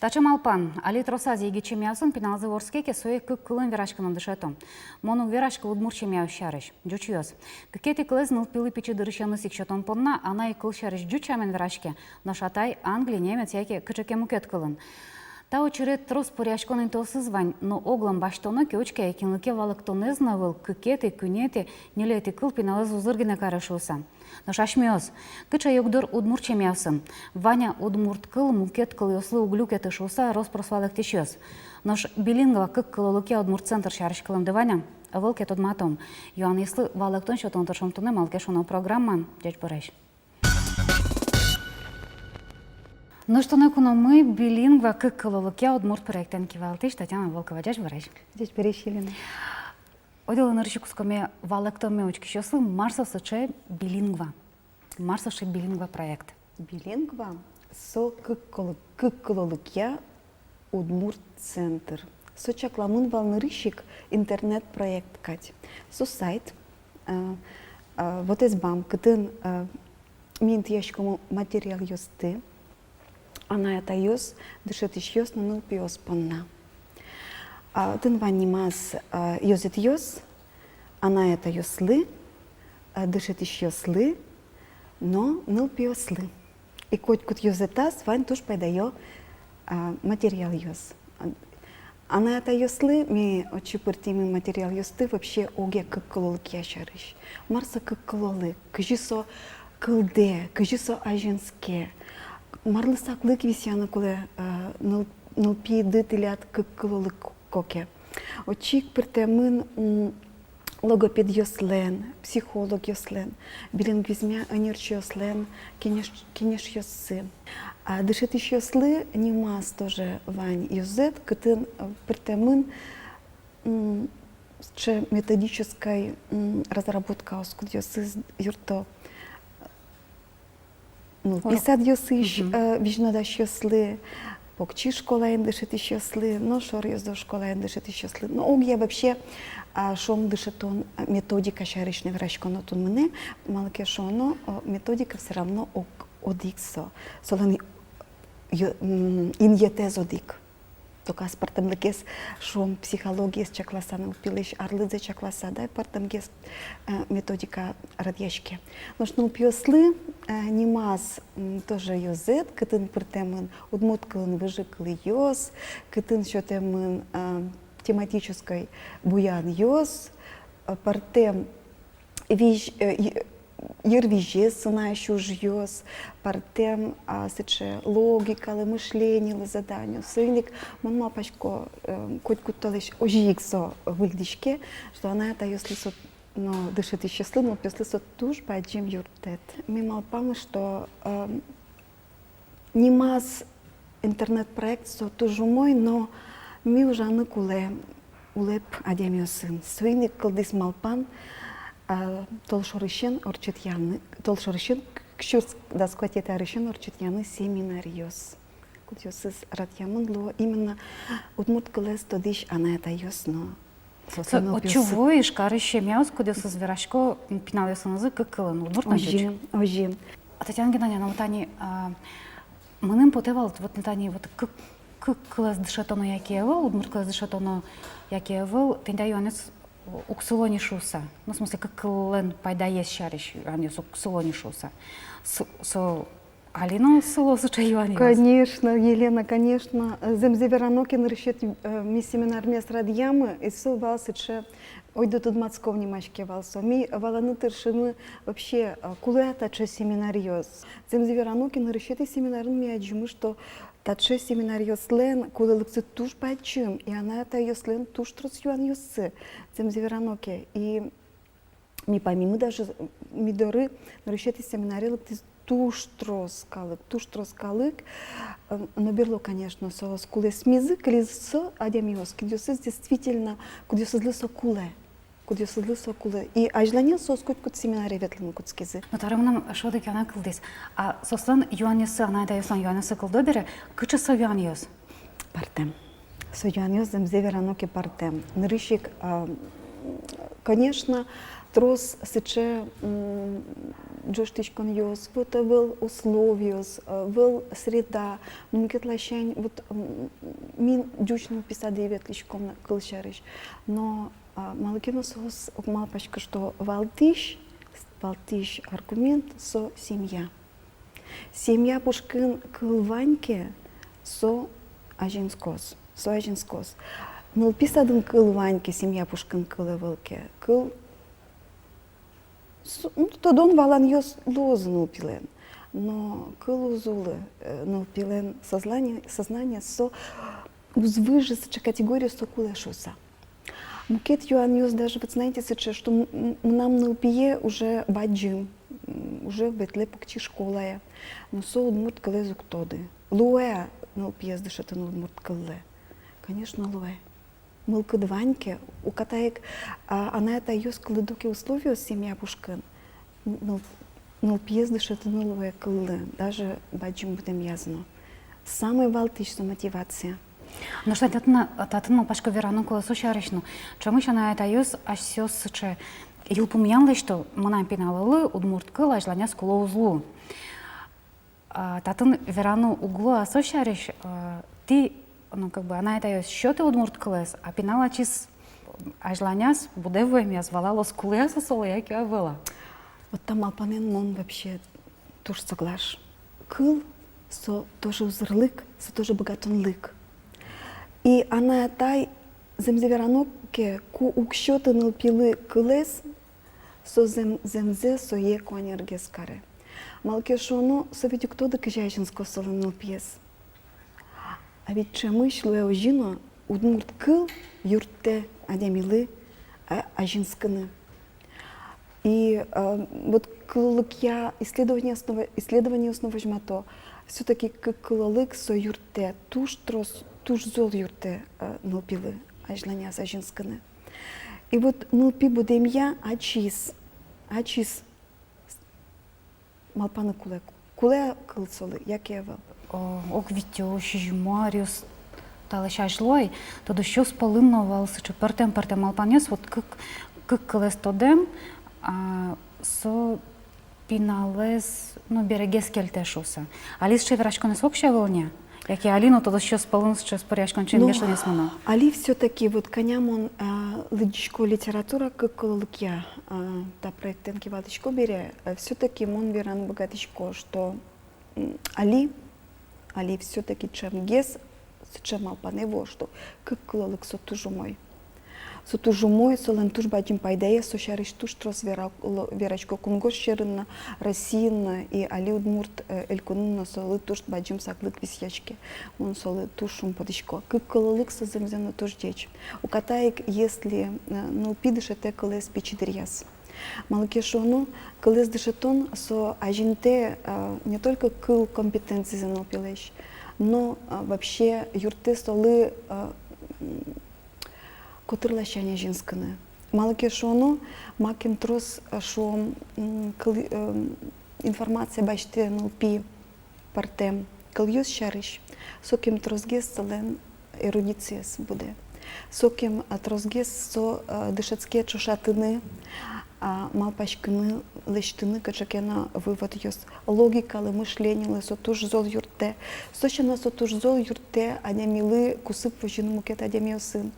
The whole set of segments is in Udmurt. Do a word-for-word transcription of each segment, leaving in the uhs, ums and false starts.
Таӵе малпан: али тросаз егит семьяосын пиналзы вордске ке, сое кык кылын вераськыны дышето. Мон уг вераськы удмурт семьяос сярысь. Ӟучъёс. Кыкетӥ кылэз нылпилы пичи дырысеныз ик сётон понна анай кыл сярысь ӟуч сямен вераське, нош атай англи, немец яке кыӵе ке мукет кылын. Та учыре трос пӧръяськон интыосыз вань, но оглом басьтоно ке, учке ай, кинлы ке валэктонэз но ӧвӧл, кыкетӥ, куинетӥ, ньылетӥ кыл пиналэз узыр гинэ каре шуыса. Нош асьмеос, кыӵе югдур удмурт семьяосын? Вань-а удмурт кыл мукет кылъёслы уг люкеты шуыса рос-прос валэктӥсьёс? Нош «Билингва» кык кылолыкъя удмурт центр сярысь кылэмды вань-а? Ӧвӧл ке, тодматом. Юанъёслы валэктон сётыны тыршом туннэ «Малы ке шуоно» программаын. Ӟечбуресь! Нош туннэ куномы «Билингва» кык кылолыкъя удмурт проектэн кивалтӥсь Татьяна Волкова. Ӟечбуресь! Ӟечбуресь, Елена! Ойдолэ нырысь ик кутскоме валэктонме учкисьёслы, мар со сыӵе «Билингва». Мар со сыӵе «Билингва» проект? «Билингва» — со кык кыло-, кык кылолыкъя удмурт центр. Со чакламын вал нырысь ик интернет-проект кадь. Со сайт, э, э, вотэс бам, кытын, э, ми интыяськомы материалъёсты анай-атайёс, дышетӥсьёс но нылпиос понна. А, отын вань нимаз, а, ёзэтъёс анай-атайёслы, а, дышетӥсьёслы но нылпиослы. И котькуд ёзэтаз вань туж пайдаё, а, материалъёс. Анай-атайёслы ми отчы пыртӥмы материалъёсты вообще огъя кык кылолыкъя сярысь. Мар со кык кылолык, кызьы со кылдэ, кызьы со азинске, марлы саклык висъяны кулэ, э, ныл-, нылпиды тӥляд кык кылолыко ке. Отчы ик пыртэмын, м, логопедъёслэн, психологъёслэн, билингвизмъя ӧнерчиослэн кенеш-, кенешъёссы. А дышетӥсьёслы нимаз тоже вань ёзэт, кытын, э, пыртэмын, м, сыӵе методической, м, разработкаос, кудъёсыз юртто нылпи садъёсысь, э, визьнодасьёслы, покчи школаын дышетӥсьёслы, но шоръёздо школаын дышетӥсьёслы. Но огъя вообще, а, шуом, дышетон, а, методика сярысь но вераськоно туннэ, малы ке шуоно, о, методика всё равно ог-, одӥг со. Солэн ё-, м, инъетэз одӥг. Только аспӧртэмлыкез, шуом, психологиез чакласа, нылпилэсь арлыдзэ чакласа, да, пӧртэмгес, э, методика радъяське. Нош нылпиослы, э, нимаз, м, тоже ёзэт, кытын пыртэмын удмурт кылын выжыкылъёс, кытын сётэмын, э, тематической буянъёс, э, пӧртэм визь-, э, йы-, йырвизез сынась ужъёс, пӧртэм, а, сыӵе логикалы, мышленилы заданиос. Соин ик мон малпасько, э, котькуд толэзь озьы ик со выльдӥське, что анай-атайёслы со, но дышетӥсьёслы, нылпиослы со туж бадӟым юрттэт. Ми малпамы, что, э, нимаз интернет-проект со туж умой, но ми ужаны кулэ улэп адямиосын. Соин ик кылдӥз малпан, а, толшорысен ортчытъяны, толшорысен, кык сюрс дас куатетӥ арысен ортчытъяны семинаръёс, кудъёсыз радъямын луо именно удмурт кылэз тодӥсь анай-атайёс но. Со, со, со отчы вуо Ижкарысь семьяос, кудъёсыз верасько, м, пиналъёсынызы кык кылын, удмурт но ӟуч. Озьы, озьы. А, Татьяна Геннадьевна, вот тани, а, мыным потэ вал, вот тани, вот кык, кык кылэз дышетоно яке ӧвӧл, удмурт кылэз дышетоно яке ӧвӧл, тӥни та юанъёс уг сыло ни шуыса. Ну, в смысле, кык кыллэн пайдаез сярысь юанъёс уг сыло ни шуыса. С-, со Али но сыло сыӵе юанъёс? Конечно, Елена, конечно. Зэмзэ верано ке, нырысетӥ, э, ми семинармес радъямы, и со вал сыӵе, ойдо тодматском нимаське вал со. Ми валаны тыршимы вообще, э, кулэ-а таӵе семинаръёс. Зэмзэ верано ке, нырысетӥ семинарын ми адӟимы, что таӵе семинаръёслэн кулэлыксы туж бадӟым, и анай-атайёслэн туж трос юанъёссы. Зэмзэ верано ке, и ми паймимы даже, ми доры нырысетӥ семинаре лыктӥз туж трос калык, туж трос калык, э, но берло, конечно, соос кулэсмизы, кылизы со адямиос, кудъёсыз действительно, кудъёсызлы со кулэ, кудъёсызлы со кулэ. И азьланяз соос котькуд семинаре ветлыны кутскизы. Но табере мынам шуод ик юанэ кылдӥз. А соослэн юанъёссы, анай-атайёслэн юанъёссы кылдо бере, кыӵе со юанъёс? Пӧртэм. Со юанъёс, зэмзэ верано ке, пӧртэм. Нырысь ик, а, конечно, трос сыӵе, м, ӝожтӥськонъёс, вот, э, ӧвӧл условиос, э, ӧвӧл среда, ну, мукет ласянь, вот, м, мон ӟуч нылпи садэ ветлӥсько на кыл сярысь. Но, а, малы ке но соос уг малпасько, что валтӥсь, валтӥсь аргумент со семья. Семья пушкын кыл вань ке, со азинскоз, со азинскоз. Нылпи садын кыл вань ке, семья пушкын кыл ӧвӧл ке, кыл с-, ну, тодон-валанъёс луозы нылпилэн, но кыл уз улы, э, нылпилэн сознание, сознание со уз выжы сыӵе категорие, со кулэ шуыса. Мукет юанъёс даже, вот знаете, сыӵе, что м-, м-, мынам нылпие уже бадӟым, м, уже ветлэ покчи школае. Но со удмурт кылэз уг тоды. Луэ-а нылпиез дышетыны удмурт кыллы? Конечно, луэ. Мылкыд вань ке, укатаик, а, анай-атайёс кылдо ке условиос семья пушкын, ныл-, нылпиез дышетыны луэ кыллы, даже бадӟым будэмъяз но. Самой валтӥсь со мотивация. Нош татын, татын малпасько вераны кулэ со сярысь но. Ӵемысь анай-атайёс асьсэос сыӵе йылпумъян лэсьто: мынам пиналлы удмурт кыл азьланяз кулэ уз лу. А, татын вераны уг луы-а со сярысь, а, тӥ, ну, как бы, анай-атайёс сётэ удмурт кылэз, а пинал ачиз азьланяз, будэ вуэмъяз, валалоз, кулэ-а со солы яке ӧвӧл-а? Вот та малпанэн мон вообще туж соглаш. Кыл со тоже узырлык, со тоже быгатонлык. И анай-атай, зэмзэ верано ке, ку уг сёты нылпилы кылэз, со зэм-, зэмзэ сое куанергес каре. Малы ке шуоно, со ведь уг тоды, кызьы азинскоз солэн нылпиез. А ведь ӵемысь луэ озьы но, удмурт кыл юрттэ адямилы, а, азинскыны. И, а, вот кыллыкъя исследованиос но, исследованиос но возьмато, всё-таки кык кыллык со юрттэ, туж трос, туж зол юрттэ, а, нылпилы азьланяз азинскыны. И вот нылпи будэмъя ачиз, ачиз малпаны кулэ, кулэ кыл солы яке ӧвӧл. О, ог витё, сизьымо аръёс талэсь азьло ай, тодосчиос пӧлын но вал сыӵе пӧртэм-пӧртэм малпанъёс, вот кык, кык кылэз тодэм, а, со пиналэз, ну, берегес кельтэ шуыса. Али сыӵе вераськонэз ог сямен ӧвӧл ни? Яке али но тодосчиос пӧлын сыӵе споръяськон, ну, ченгешонъёс мыно? Али всё-таки вот кӧня мон, а, лыдӟисько литература кык кыллыкъя, а, та проектэн кивалтӥсько бере, а, всё-таки мон вераны быгатӥсько, что, м, али, али всё-таки ӵемгес сыӵе малпанэ вуо, что кык кыллык со туж умой. Со туж умой, солэн туж бадӟым пайдаез, со сярысь туж трос вера-, ло-, верасько кунгож сьӧрын но, Россиын но, и али Удмурт, э, Элькунын но солы туж бадӟым саклык висъяське. Мон солы туж шумпотӥсько. Кык кыллык со зэмзэ но туж ӟеч. Укатаик, если, э, нылпи дышетэ кылэз пичи дыръяз. Малы ке шуоно, кылэз дышетон со азинтэ, э, не только кыл компетенцизэ нылпилэсь, но, э, вообще юрттэ солы, э, м, котыр ласянь азинскыны. Малы ке шуоно, макем трос, э, шуом, м, кыл-, э, информация басьтэ нылпи пӧртэм кылъёс сярысь, сокем тросгес солэн эрудициез будэ. Сокем, а, тросгес со, а, дышетске ӵошатыны, а, малпаськыны, лэсьтыны кыӵе ке но выводъёс. Логикалы, мышленилы со туж зол юрттэ. Со сяна со туж зол юрттэ адямилы кусып возьыны мукет адямиосын.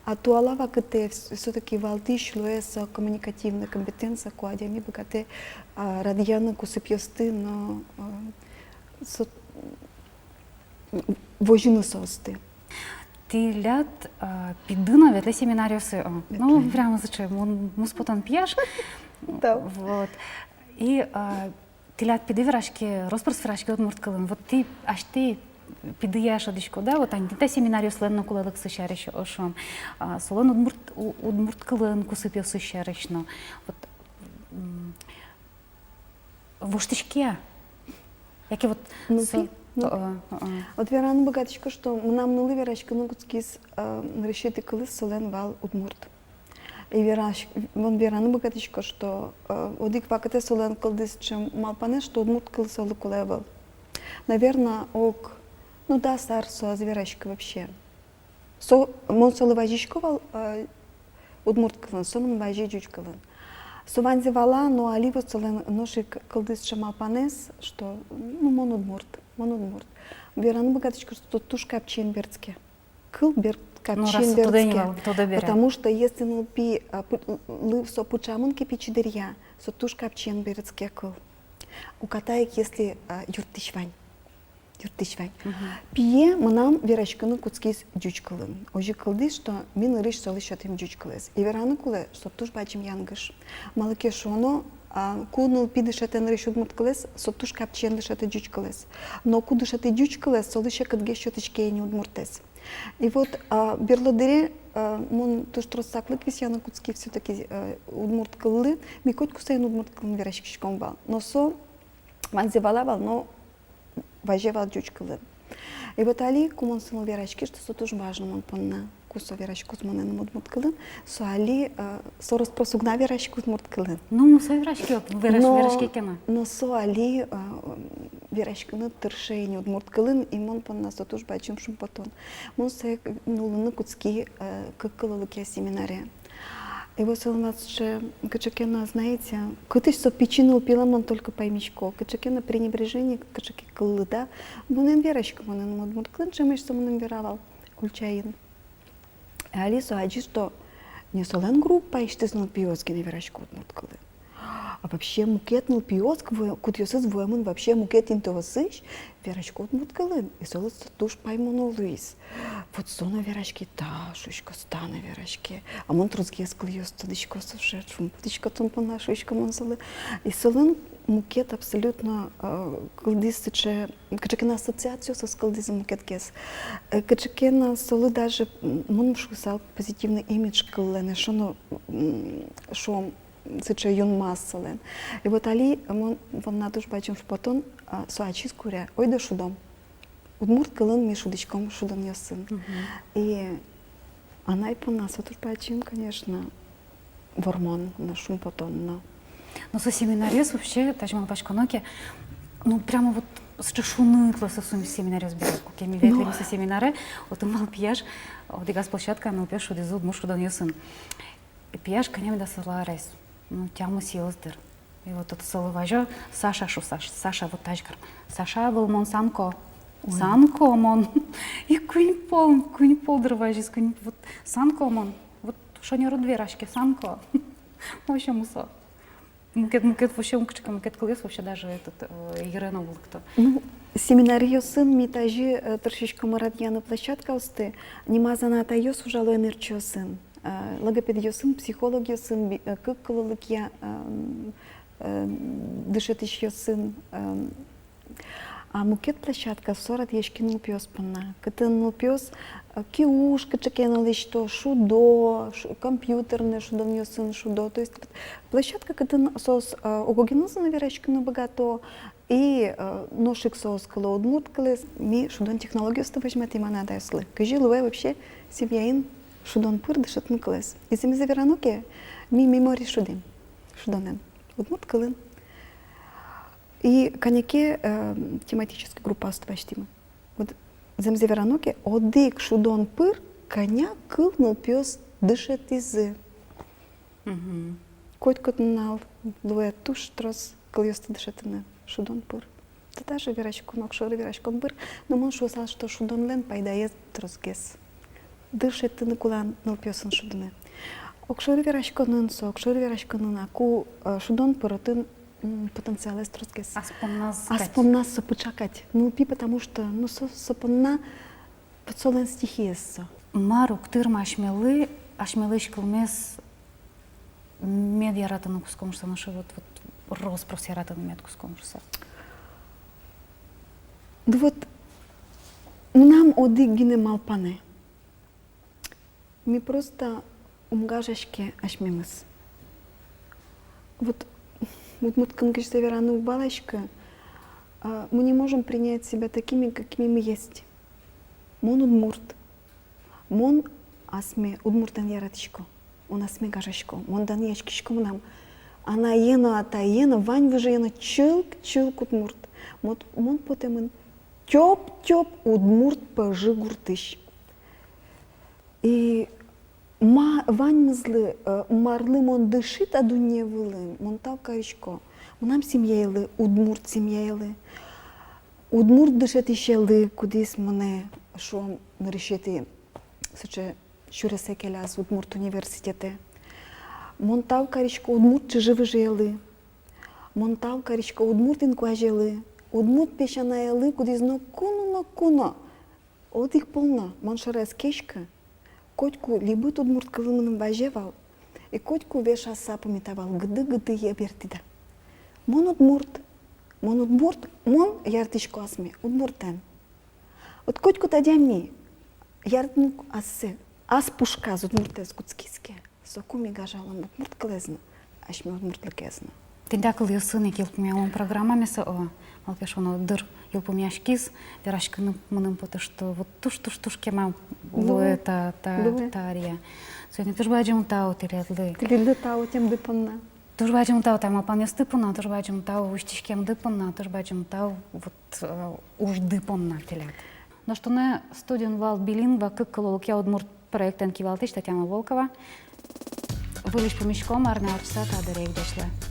А туала вакытэ вс-, всё-таки валтӥсь луэ со коммуникативная компетенция, ку адями быгатэ, а, радъяны кусыпъёсты но, а, со-, возьыны соосты. Тӥляд, а, пиды но ветлэ семинаръёсы, а, ну, ветлэ. Прямо сыӵе, мон муспотон пияш. Да. Вот. И, а, тӥляд пиды вераське, рос-прос вераське удмурт кылын. Вот тӥ асьтэ пидые шӧдӥськоды-а, вот тани та семинаръёслэн но кулэлыксы сярысь, о, шуом, а, солэн удмурт, у-, удмурт кылын кусыпъёсыз сярысь но. Вот, м, воштӥське-а? Яке вот... Ну, со-, пи-, ну, о, о, о. Вот вераны быгатӥсько, что мынам нылы вераськыны кутскиз, э, нырысетӥ кылыз солэн вал удмурт. И верась-, мон вераны быгатӥсько, что, э, одӥг вакытэ солэн кылдӥз сыӵе малпанэз, что удмурт кыл солы кулэ ӧвӧл. Наверно, ог, ну, дас ар со ӧз вераськы вообще. Со, мон солы вазисько вал, э, удмурт кылын, со мыным вазе ӟуч кылын. Со ваньзэ вала, но али вот солэн нош ик кылдӥз сыӵе малпанэз, что, ну, мон удмурт, мон удмурт. Вераны быгатӥсько, что туж капчиен берытске. Кыл бер-, капчиен берытске. Потому что если нылпи, а, пы-, лы-, со пыӵамын ке пичи дыръя, со туж капчиен берытске кыл. Уката ик, если, а, юрттӥсь вань. Юрттӥсь вань. Пие мынам вераськыны кутскиз ӟуч кылын. Озьы кылдӥз, что ми нырысь солы сётӥм ӟуч кылэз. И вераны кулэ, что туж бадӟым янгыш. Малы ке шуоно, а, ку нылпи дышетэ нырысь удмурт кылэз, со туж капчиен дышетэ ӟуч кылэз. Но ку дышетэ ӟуч кылэз, солы секытгес сётӥське ини удмуртэз. И вот, а, берло дыре, а, мон туж трос саклык висъяны кутски всё-таки, а, удмурт кыллы. Ми котьку соин удмурт кылын вераськиськом вал. Но со ваньзэ вала вал, но вазе вал ӟуч кылын. И вот али, ку мон сылы вераськи, что со туж важно мон понна, ку со вераськоз монэным удмурт кылын, со али, э, со рос-прос уг на вераськы удмурт кылын. Ну, со вераське, вераське ке но. Но со али, э, вераськыны тырше ини удмурт кылын, и мон понна со туж бадӟым шумпотон. Мон сое нуллыны кутски, э, кык кыллыкъя семинаре. И вот солэн вал сыӵе, кыӵе ке но, знаете, кытысь со пичи нылпилэн, мон только паймисько, кыӵе ке но пренебрежение кыӵе ке кыллы, да. Мон эн вераськы, мон эн удмурт кылын, ӵемысь со мыным вера вал ульчаын. Али со адӟи, что не солэн группаысьтыз нылпиос гинэ верасько удмурт кылын, а вообще мукет нылпиос, кудъёсыз вуэмын вообще мукет интыосысь, верасько удмурт кылын, и солы со туж паймоно луиз. Вот со но вераське, та шуисько, со та но вераське. А мон тросгес кылъёс тодӥсько, со шуэ, шумпотӥсько тон понна, шуисько мон солы. И солэн мукет абсолютно, э, кылдӥз сыӵе, кыӵе ке но ассоциациосыз кылдӥзы мукетгес. Э, кыӵе ке но солы даже, м, мон шуысал, позитивный имидж кыллэн, эшшо но, м, шуом, сыӵе юнмаз солэн. И вот али мон понна туж бадӟым шумпотон, а, со ачиз куре: ойдо шудом. Удмурт кылын ми шудӥськом шудонъёсын. И анай понна со туж бадӟым, конечно, вормон но, шумпотон но. Но со семинарез вообще, тазьы малпаськоно ке, ну, прямо вот сыӵе шуныт луэ со семинарез бере, куке ми ветлӥм со семинаре, отын вал пияш, одӥгаз площадкаын нылпиос шудӥзы удмурт шудонъёсын. Пияш кӧня меда солы арес? Ну, тямыс йылыз дыр. И вот отын солы вазё, Саша, шу, Саш-, Саша, вот тазьы кар. Саша ӧвӧл, мон Санко. Ой. Санко мон. И куинь пол, куинь пол дыр вазиз, куинь, вот Санко мон. Вот шонер уд вераське, Санко. Вообще мусо. Мукет, мукет, вообще, кыӵе ке мукет кылъёс вообще даже этот, э, йырен уг лыкто. Ну, семинаръёсын ми тазьы, э, тыршиськом радъяны площадкаосты, нимаз анай-атайёс ужало ӧнерчиосын, э, логопедъёсын, психологъёсын, би-, э, кык кыллыкъя, э, э, дышетӥсьёсын, э, а мукет площадка со радъяське нылпиос понна, кытын нылпиос, э, киуж кыӵе ке но лэсьто, шудо, ш-, компьютерный шудонъёсын шудо. То есть вот площадка, кытын соос, э, ог-огенызы но вераськыны быгато, и, э, нош ик соос кыло удмурт кылэз. Ми шудон технологиосты возьматӥм анай-атайёслы, кызьы луэ вообще семьяын шудон пыр дышетыны кылэз. И зэмзэ верано ке, ми мемори шудӥм, шудонэн удмурт кылын. И кӧня ке, э, тематический группаосты басьтӥмы. Вот зэмзэ верано ке, одӥг шудон пыр кӧня кыл нылпиос дышетӥзы. Котькуд нунал луэ туж трос кылъёсты дышетыны шудон пыр. Та даже вераськон, огшоры вераськон пыр, но мон шуысал, что шудонлэн пайдаез тросгес. Дышетыны кулэ нылпиосын шудыны. Огшоры вераськонын со, огшоры вераськонын, а ку, э, шудон пыр, отын, м, потенциалэз тросгес. Ас понназ кадь. Ас понназ со пыӵа кадь. Нылпи, потому что, ну, со, со понна, вот солэн стихиез со. Мар уг тырмы асьмелы, асьмелэсь кылмес мед яратыны кутском шуса, нош вот, вот рос-прос яратыны мед кутском шуса? Да вот, мынам одӥг гинэ малпанэ. Ми просто ум гажаське асьмемыз. Вот, вот удмурт кылын кызьы вераны уг валаськы, а, мы не можем принять себя такими, какими мы есть. Мон удмурт. Мон асме удмуртэн яратӥсько. Мон асме гажасько. Мон данъяськисько, мынам анае но, атае но, вань выжые но чылк-чылк удмурт. Мон, мон потэмын тёп-тёп удмурт Пӧжы гуртысь. И Ма ваньмызлы, э, марлы мон дыши та дунне вылын, мон тау карисько мынам семьяелы, удмурт семьяелы, удмурт дышетӥсьелы, кудӥз монэ, шуом, нырысетӥ сыӵе сюресэ келяз удмурт университетэ. Мон тау карисько удмурт чыжы-выжыелы. Мон тау карисько удмурт инкуазелы, удмурт песянаелы, кудӥз ноку но, ноку но одӥг пол но мон шоры ӧз кеськы. Котьку либыт удмурт кылы мыным вазе вал, и котьку вешаса пумита вал: гыды-гыдые бертӥды-а. Мон удмурт, мон удмурт, мон яртӥсько асме удмуртэн. Вот котькуд адями яртыны ассэ, ас пушказ удмуртэз кутскиз ке, соку ми гажалом удмурт кылэз но, асьме удмуртлыкез но. Тӥни та кылъёсын ик йылпумъялом программамес, о, малы ке шуоно, дыр йылпумъяськиз, вераськыны мыным потэ, что вот туж-туж-туж кема луэ та, та, та аръя. Соин ик туж бадӟым тау тӥледлы. Тӥледлы тау ӧтемды понна. Туж бадӟым тау та малпанъёсты понна, туж бадӟым тау усьтӥськемды понна, туж бадӟым тау вот, э, ужды понна тӥляд. Нош туннэ студиын вал «Билингва» кык кыллыкъя удмурт проектэн кивалтӥсь Татьяна Волкова. Выльысь пумиськом арня ортчыса та дыре ик. Ӟеч луэ.